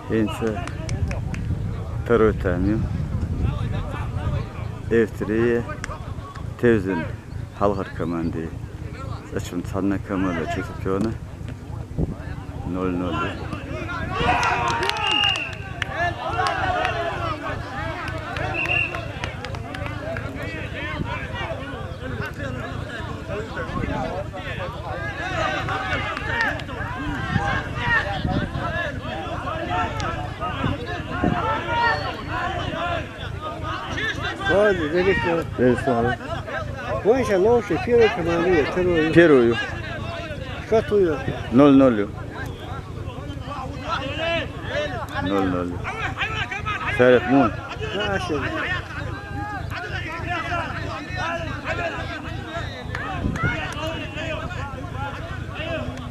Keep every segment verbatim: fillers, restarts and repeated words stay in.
ХӀинца второй тайм ю. Эвтарий тевзина хьалхара команди. Цкъачунна цхьанна команда чу ца тоьна. Ноль ноль. Ладно, Великий. Великий. Вон сейчас новый, первый командир, второй. Первый. Что твоё? Ноль ноль. Ноль ноль. Сарат мун. Да, всё.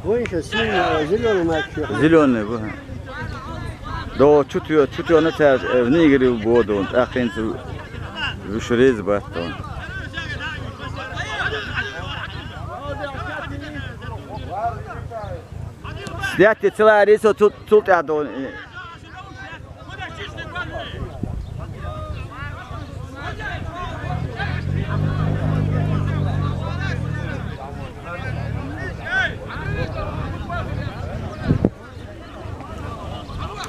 Вон сейчас синий, зелёный матч. Зелёный, вон. До чуть-чуть, чуть-чуть на тяж, э, в нигере в году, он, а хрен ты, в шурезе баттон. Снять ты целая рейса, тут, тут я до, э,